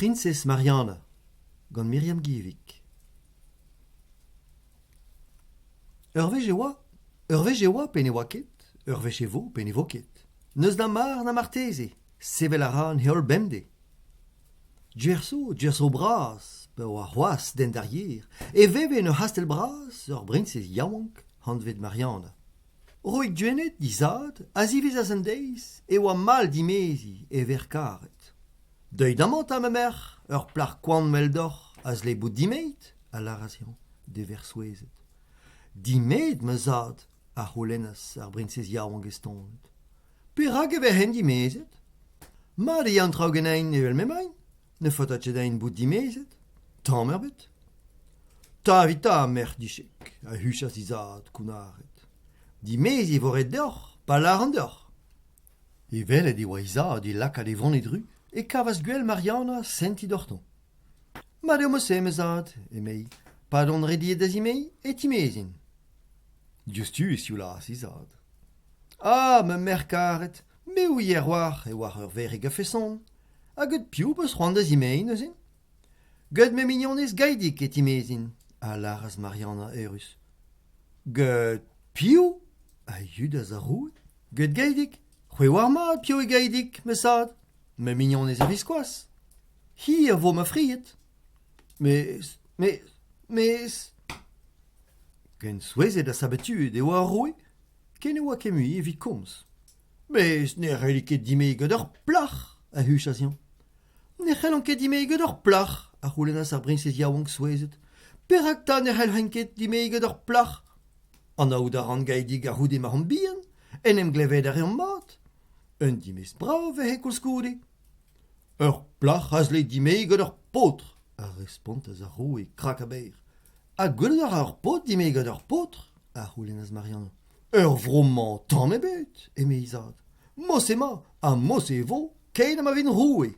Priñsez Marianna gant Myriam Guillevic. Ur wech e oa, ur wech e oa pe ne oa ket, ur wech e vo pe ne vo ket. N'eus na mar na marteze, sevel a ra an heol bemdez. Djerso, djerso bras, pa oa c'hoazh den d'ar yer, e veve en ur c'hastell bras ur briñsez yaouank anvet Marianna. Roig Gwened, he zad, a zivizas un deiz e oa mall dimeziñ e verc'h karet. Deuit amañ 'ta ma merc'h, ur plac'h koant 'veldoc'h a zle bout dimezet, a lâras-eñ d'e verc'h souezhet. Dimezet, ma zad ? a c'houlennas ar briñsez yaouank estonet. Perak e vehen dimezet ? Mat eo an traoù ganin evel m'emaint. Ne faota ket din bout dimezet, tamm ebet. Tavit 'ta, merc'h dichek, a huchas he zad kounnaret. Dimeziñ e vo ret deoc'h pa lâran deoc'h. E welet e oa he zad é lakaat e vont e dru e kavas gwell Marianna sentiñ doc'htañ. Mat eo mod-se, ma zad, emei, pad on rediet da zimeziñ e timezin. Diouzhtu e sioulaas he zad. Ah, ma merc'h karet, me 'ouie a-walc'h e oac'h ur verc'hig a-feson. Ha get piv 'peus c'hoant da zimeziñ neuze ? Get ma mignonez Gaidig e timezin, a lâras Marianna eürus. Get piv ? a yudas ar roue. Get Gaidig. C'hwi 'oar mat piv eo Gaidig, ma zad. Ma mignonez a-viskoazh. Hi a vo ma fried. Mes, mes, mes… Ken souezhet ha sabatuet e oa ar roue ken ne oa ket mui evit komz. Mes ne c'helli ket dimeziñ gant ur plac'h, a huchas-eñ. Ne c'hellan ket dimeziñ gant ur plac'h, a c'houlennas ar briñsez yaouank souezhet. Perak 'ta ne c'hellfen ket dimeziñ gant ur plac'h ? Anaout a ran Gaedig a-c'houde ma on bihan, en em glevet a reomp mat. Un dimez brav 'vehe koulskoude. Ur plac'h a zle dimeziñ gant ur paotr, a respontas ar roue krak-ha-berr. Ha gwelout a ra ur paotr dimeziñ gant ur paotr ? a c'houlennas Marianna. Er vro-mañ tamm ebet, eme he zad. Mos emañ ha mos e vo keit ha ma vin roue.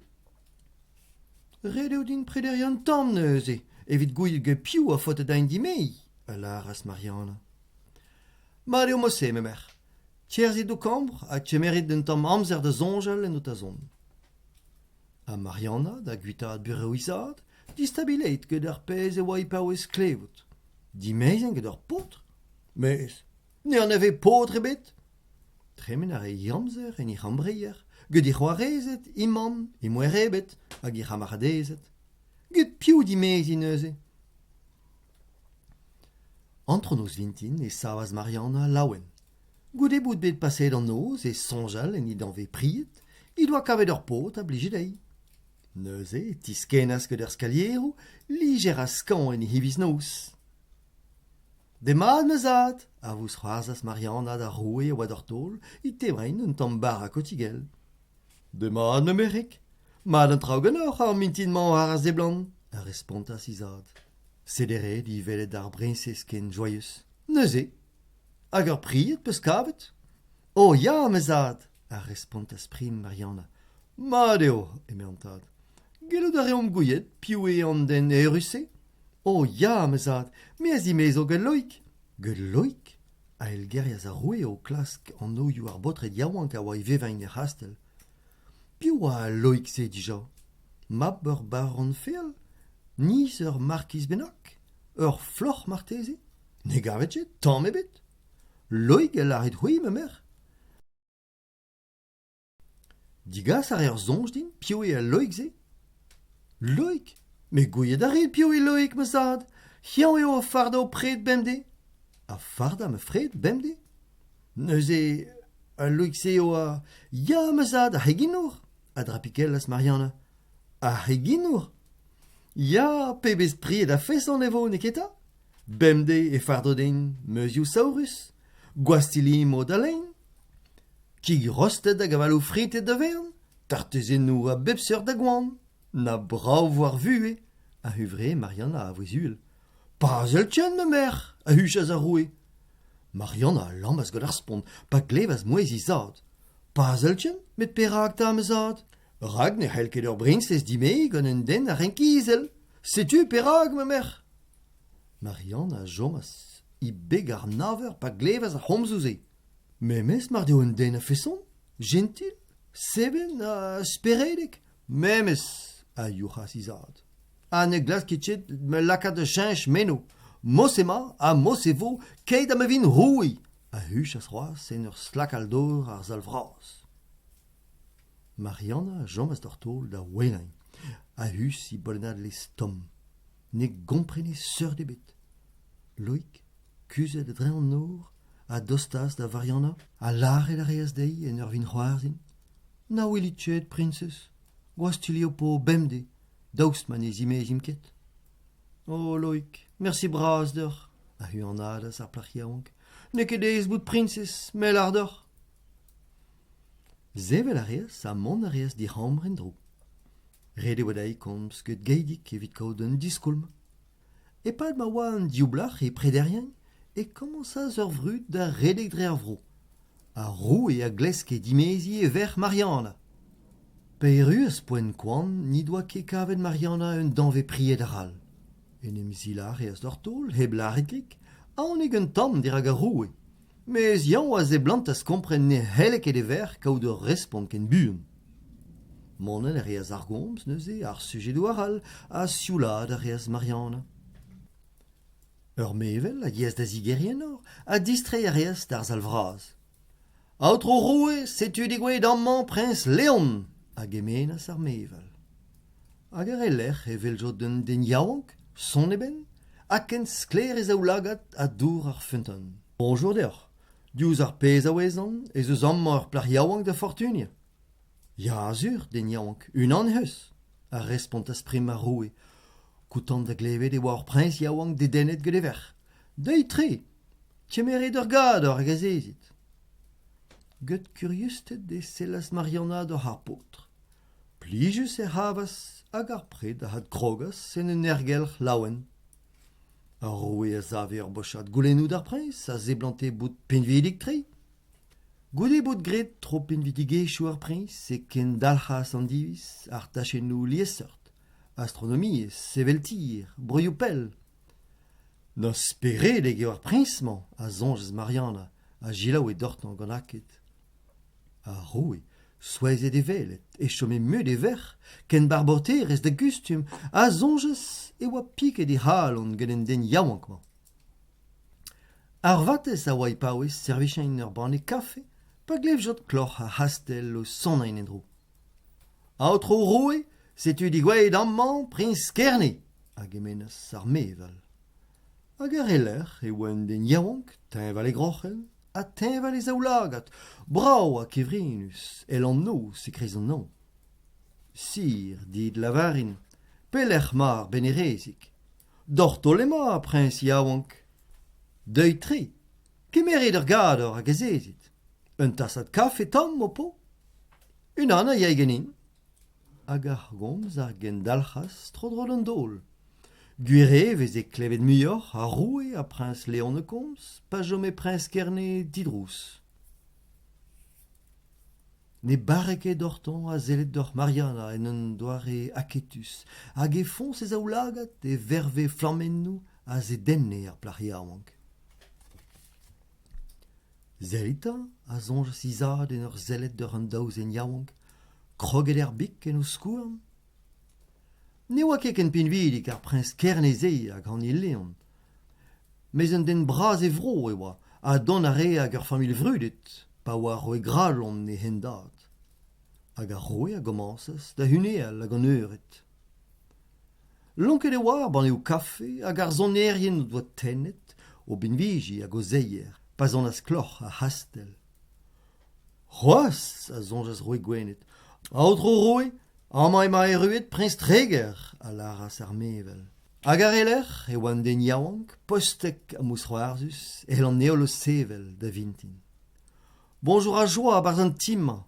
Ret eo din prederiañ un tamm neuze evit gouzout get piv a faote din dimeziñ, a lâras Marianna. Mat eo mod-se, ma merc'h. Kerzhit d'ho kambr ha kemerit un tamm amzer da soñjal en ho tazont. Ha Marianna da guitaat burev he zad, distabilet gant ar pezh e oa e paouez klevout. Dimeziñ gant ur paotr ? Mes ne anavez paotr ebet. Tremen a rae he amzer en he c'hambreier, gant he c'hoarezed, he mamm, he moerebed hag he c'hamaradezed. Get piv dimeziñ neuze ? Antronoz vintin e savas Marianna laouen. Goude bout bet paseet an noz e soñjal en he danvez pried he doa kavet ur paotr a blije dezhi. Neuze e tiskennas gant ar skalieroù lijer ha skañv en he hiviz-noz. Demat ma zad, a vousc'hoarzhas Marianna d'ar roue a oa doc'h taol e tebriñ un tamm bara kotigell. Demat ma merc'hig, mat an traoù ganeoc'h ar mintin-mañ war a seblant, a respontas he zad. Sederet he welet ar briñsez ken joaius. Neuze, hag ur pried 'peus kavet ? Oh ya, ma zad, a respontas prim Marianna. Mat eo, eme an tad. Gellout a reomp gouiet piv eo an den eürus-se ? Oh ya, ma zad, me a zimezo gant Loig. Gant Loig ? a eilgerias ar roue o klask anvioù ar baotred yaouank a oa e vevañ er c'hastell. Piv oa al Loig-se dija ? Mab ur baron feal ? Niz ur markiz bennak ? Ur floc'h marteze ? Ne gavet ket tamm ebet. Loig a lârit-c'hwi, ma merc'h ? Degas a reer soñj din piv eo al Loig-se ? Loig ? Met gouiet a rit piv eo Loig, ma zad ? Eñ eo a farda ho pred bemdez. A farda ma fred bemdez ? Neuze, al Loig-se eo a… Ya, ma zad, ar c'heginour, a drapikellas Marianna. Ar c'heginour ? Ya, pebezh pried a-feson e vo, neketa ? Bemdez e fardo din meuzioù saourus, gwastilli mod da lein, kig rostet hag avaloù fritet da vern, tartezennoù a bep seurt da goan. Na brav 'vo ar vuhez, a huñvree Marianna a vouezh uhel. Pazell ken, ma merc'h, a huchas ar roue. Marianna a lammas gant ar spont pa glevas mouezh he zad. Pazell ken, met perak 'ta, ma zad ? Rak ne c'hell ket ur briñsez dimeziñ gant un den a renk izel. Setu perak, ma merc'h. Marianne a chomas e beg ar naver pa glevas ar c'homzoù-se. Memes mar deo un den a-feson, jentil, seven ha speredek, memes, a youc'has he zad. Ha ne glaskit ket ma lakaat da cheñch meno. Mos emañ ha mos e vo keit ha ma vin roue, a huchas c'hoazh en ur stlakal dor ar sal vras. Marianna a chomas doc'h taol da ouelañ, a-us he bolennad lez tomm. Ne gomprene seurt ebet. Loik, kuzhet a-dreñv an nor, a dostaas da Varianna ha lâret a reas dezhi en ur vinc'hoarzhin: Na welit ket, priñsez, gwastilli ho po bemdez, daoust ma ne zimezimp ket. O Loik, mersi bras deoc'h, a huanadas ar plac'h yaouank. N'eo ket aes bout priñsez, me 'lâr deoc'h. Sevel a reas ha mont a reas d'he c'hambr en-dro. Ret e oa dezhi komz get Geidig evit kaout un diskoulm. E-pad ma oa an div blac'h e prederiañ e komañsas ur vrud da redek dre ar vro. Ar roue a glaske dimeziñ e verc'h Marianna. Pa erruas poent koan n'he doa ket kavet Marianna un danvez pried arall. En em silañ a reas doc'h taol hep lâret grik, aonik un tamm dirak ar roue. Mes eñ a seblantas kompren ne c'helle ket e verc'h kaout ur respont ken buan. Mont a reas ar gomz neuze àr sujedoù arall ha sioulaat a reas Marianna. Ur mevel a yeas da zigeriñ an nor ha distreiñ a reas d'ar sal vras. Aotrou roue, setu degouezhet amañ priñs Leon, a gemennas ar mevel. Hag ar e-lec'h e weljot un den yaouank, sonn e benn, ha ken sklaer e zaoulagad ha dour ar feunteun. Boñjour deoc'h. Diouzh ar pezh a ouezan ez eus amañ ur plac'h yaouank da fortuniañ. Ya sur, den yaouank, unan ec'h eus, a respontas prim ar roue, koutant da glevet e oa ur priñs yaouank dedennet gant e verc'h. Deuit-tre, kemerit ur gador hag azezit. Gant kuriusted e sellas Marianna doc'h ar paotr. Plijus er c'havas hag ar pred a adkrogas en un aergelc'h laouen. Ar roue a save ur bochad goulennoù d'ar priñs a seblante bout pinvidik-tre. Goude bout graet tro pinvidigezhioù ar priñs e kendalc'has an diviz àr tachennoù liesseurt, astronomiezh, sevel-tier, broioù pell. Na speredek eo ar priñs-mañ, a soñjas Marianna, a selaoue doc'htañ gant aked. Ar roue, souezhet e welet e chome mut e verc'h, ken barboterez da gustum, a soñjas e oa piket he c'halon gant an den yaouank-mañ. Ar vatezh a oa e paouez servijañ ur banne kafe pa glevjod kloc'h ar c'hastell o sonnañ en-dro. Aotrou roue, setu degouezhet amañ priñs Kerne, a gemennas ar mevel. Hag ar e-lec'h e oa un den yaouank, teñval e groc'hen ha teñval e zaoulagad, brav ha kevrinus, èl an noz e-kreiz an hañv. Sir, dit lavarin, pelec'h 'ma ar bennerezig? Doc'h-taol emañ ar priñs yaouank. Deuit-tre, kemerit ur gador hag azezit. Un tasad kafe tomm ho po? Unan a yay ganin. Hag ar gomz a gendalc'has tro-dro d'an daol. Gwir eo e veze klevet muioc'h ar roue ha priñs Leon o komz pa chome priñs Kerne didrouz. Ne bare ket doc'htañ a sellet doc'h Marianna en un doare aketus hag e foñs e zaoulagad e verve flammennoù a zedenne ar plac'h yaouank. Sellit 'ta, a soñjas he zad en ur sellet doc'h an daou zen yaouank, kroget er big en o skouarn. Ne oa ket ken pinvidik ar priñs Kerne-se hag hani Leon. Mes un den bras e vro e oa ha dont a rae ag ur familh vrudet pa oa roue Gralon e hendad. Hag ar roue a gomañsas da huneal hag an eured. Lonket e oa ar banneoù kafe hag ar sonerien o doa tennet o binviji hag o zeier pa sonas kloc'h ar c'hastell. C'hoazh, a soñjas roue Gwened, aotrou roue, amañ emañ erruet priñs Treger, a lâras ar mevel. Hag àr e lerc'h e oa un den yaouank, postek ha mousc'hoarzhus, evel an heol o sevel da vintin. Boñjour ha joa a-barzh an ti-mañ.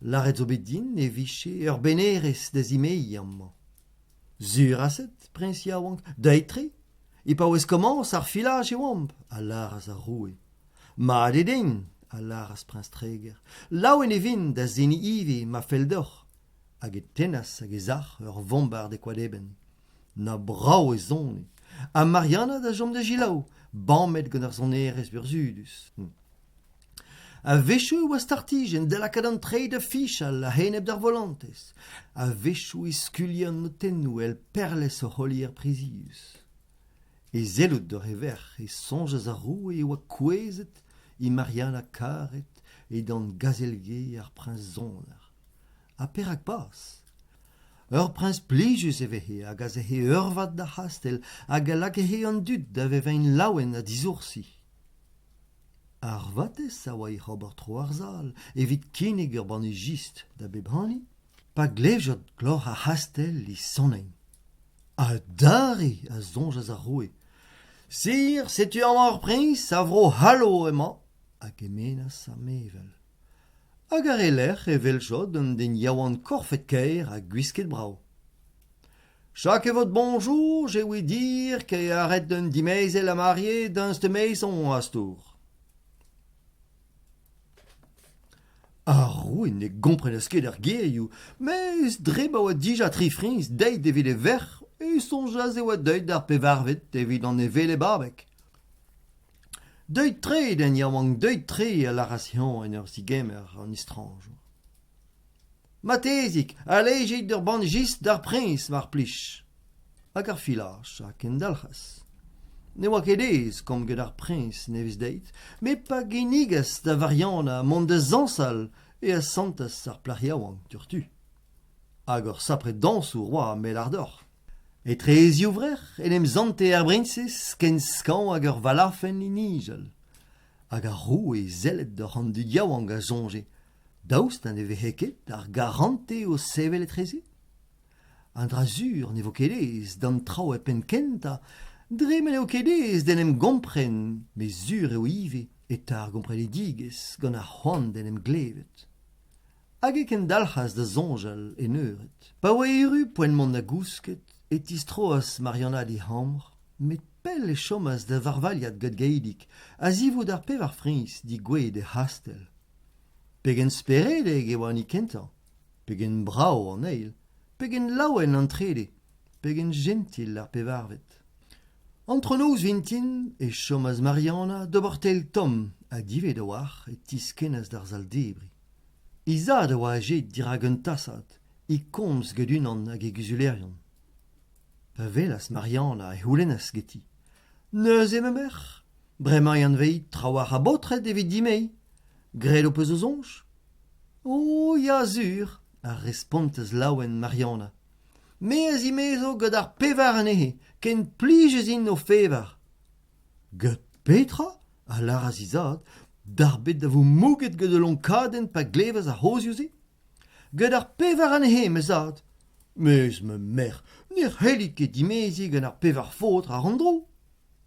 Lâret zo bet din e vije ur bennerez da zimeziñ amañ. Sur aset, priñs yaouank, deuit-tre. E paouez komañs ar filaj e oamp, a lâras ar roue. Mat eo din, a lâras priñs Treger. Laouen e vin da seniñ ivez ma fell deoc'h. Hag e tennas ag e sac'h ur vombard e Koadeben. Na brav e sone! Ha Marianna da chom da selaou, bamet gant ar sonerezh burzhudus. A-wechoù e oa startijenn da lakaat an treid da fichal a-enep d'ar volontez. A-wechoù e skuilhe an notennoù èl perlez ur c'holier prizius. E sellout doc'h e verc'h e soñjas ar roue e oa kouezhet he Marianna karet edan gazel-gê ar priñs soner. Ha perak pas ? Ur priñs plijus e vehe hag a zehe eurvad d'ar c'hastell hag a lakahe an dud da vevañ laouen ha disoursi. Ar vatezh a oa oc'h ober tro ar sal evit kinnig ur banne jistr da bep hini pa glevjod kloc'h ar c'hastell e soniñ. Adarre, a soñjas ar roue, Sir, setu amañ ur priñs a Vro-C'hallo emañ, a gemennas ar mevel. Hag àr e lerc'h e weljod un den yaouank korfet-kaer ha gwisket brav. Chaque votre bonjour, j'ai ouï dire qu'e arrête d'un dimezell a marié d'un ste maison a-stour. Ar roue ne gomprenas ket ar gerioù, mes dre ma oa dija tri friñs deuet evit e verc'h e soñjas e oa deuet ar pevarvet evit an hevelep abeg. Deuit-tre, den yaouank, deuit-tre, a lâras-eñ en ur zegemer an estrañjour. Matezhig, alejit ur banne jistr d'ar priñs, mar plij. Hag ar filaj a kendalc'has. Ne oa ket aes komz get ar priñs nevez-deiz, met pa ginnigas da Variana mont da zañsal e asantas ar plac'h yaouank diouzhtu. Hag ur sapre dañsour 'oa, me 'lâr deoc'h. Etre e zivrec'h en em sante ar briñsez ken skañv hag ur valafenn e nijal. Hag ar roue sellet doc'h an dud yaouank a soñje Daoust ha ne vehe ket ar garantez o sevel etreze ? A dra sur ne vo ket aes d'an traoù e penn-kentañ dre ma n'eo ket aes d'en em gompren met sur eo ivez e ta ar gomprenidigezh gant ar c'hoant d'en em glevet. Hag e kendalc'has da soñjal en eured. Pa oa erru poent mont da gousket e tistroas Marianna d'he c'hambr, met pell e chomas da varvailhat gant Gaedig a-zivout ar pevar friñs degouezhet er c'hastell. Pegen speredek e oa an hini kentañ, pegen brav an eil, pegen laouen an trede, pegen jentil ar pevarvet. Antronoz vintin e chomas Marianna d'ober teil tomm ha diwezhat a-walc'h e tiskennas d'ar sal-debriñ. He zad a oa azeet dirak un tasad, e komz gant unan ag e guzulerion. Pa welas Marianna e c'houlennas ganti Neuze ma merc'h, bremañ e anveit trawalc'h a baotred evit dimeñ. Graet ho peus ho soñj ? Oh ya sur, a respontas laouen Marianna. Me a zimezo gant ar pevar anezhe, ken plijus int o-fevar. Gant petra ? a lâras he zad, darbet da vo mouget gant ul lonkadenn pa glevas ar c'hozioù-se. Gant ar pevar anezhe, ma zad. Mes ma merc'h, ne c'hellit ket dimeziñ gant ar pevar faotr àr an dro.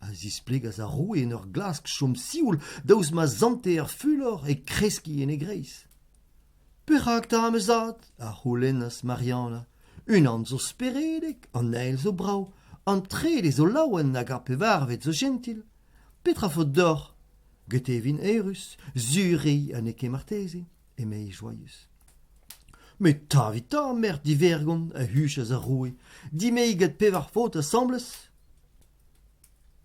A zisplegas ar roue en ur glask chom sioul daoust ma sante ar fulor é kreskiñ en e greiz. Perak 'ta, ma zad ? a c'houlennas Marianna. Unan zo speredek, an eil zo brav, an trede zo laouen hag ar pevarvet zo jentil. Petra 'faot deoc'h ? Gete e vin eürus, sur eo ha n'eo ket marteze. eme joaius. Met tavit 'ta, merc'h divergont, a huchas ar roue, dime'i gant pevar faotr asambles.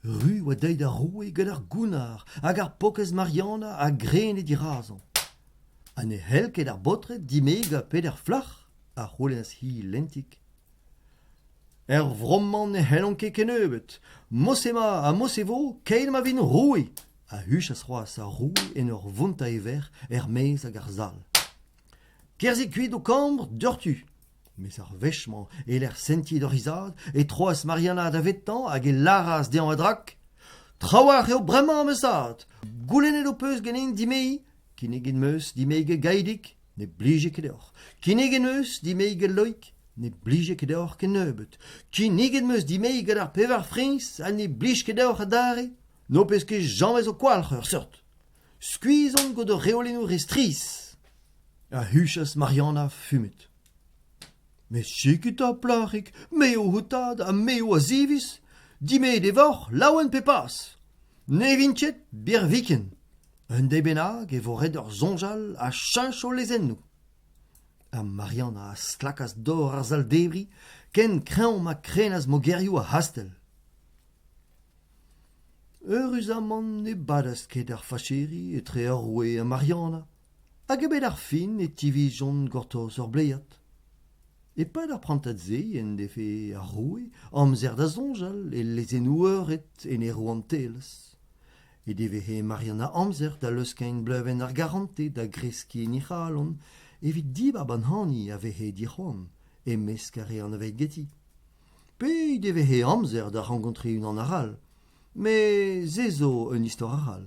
Ru oa deuet ar roue gant ar gounnar hag ar pokez Marianna a grene dirazañ. Ha ne c'hell ket ar baotred dimegañ peder flac'h ? a c'houlennas-hi lentik. Er vro-mañ ne c'hellont ket kennebeut. Mose ema ha mose vo keit ma vin roue ! a huchas c'hoazh ar roue en ur vontañ e verc'h er-maez ag ar sal. Kerzhit kuit ho kambr doc'htu ! Mes ar wech-mañ, e-lec'h sentiñ doc'h he zad, e troas Marianna davetañ hag e lâras dezhañ a-drak Trawalc'h eo bremañ, ma zad ! Goulennet ho peus ganin dime'iñ ? Kinniget 'm eus dime'ig Gaedig ? Ne blije ket deoc'h. Kinniget 'm eus dime'ig Loig ? Ne blije ket deoc'h kennebeut. Kinniget 'm eus dime'ig gant ar pevar friñs ha ne blij ket deoc'h adarre ? N'ho peus ket james ho kwalc'h ur seurt. Skuizh on gant ho reolennoù re strizh. A huchas Marianna fumet. Met sikit 'ta, plac'hig, me eo ho tad ha me eo a ziviz. Dimeet e voc'h, laouen pe pas. Ne vin ket birviken. Un deiz bennak e vo ret deoc'h soñjal ha cheñch ho lezennoù. Ha Marianna a stlakas dor ar sal-debriñ ken kreñv ma krenas mogerioù ar c'hastell. Eüruzamant ne badas ket ar facheri etre ar roue ha Mariana, hag a-benn ar fin e tivizjont gortoz ur bleiad. E-pad ar prantad-se en defe ar roue amzer da soñjal e lezennoù eured en e rouantelezh. He devehe Marianna amzer da leuskeñ bleuñvenn ar garantez da greskiñ en he c'halon evit dibab an hani a vehe dic'hoant e-mesk ar re anavezet ganti. Pe he devehe amzer da rankontriñ unan arall, met se zo un istor arall.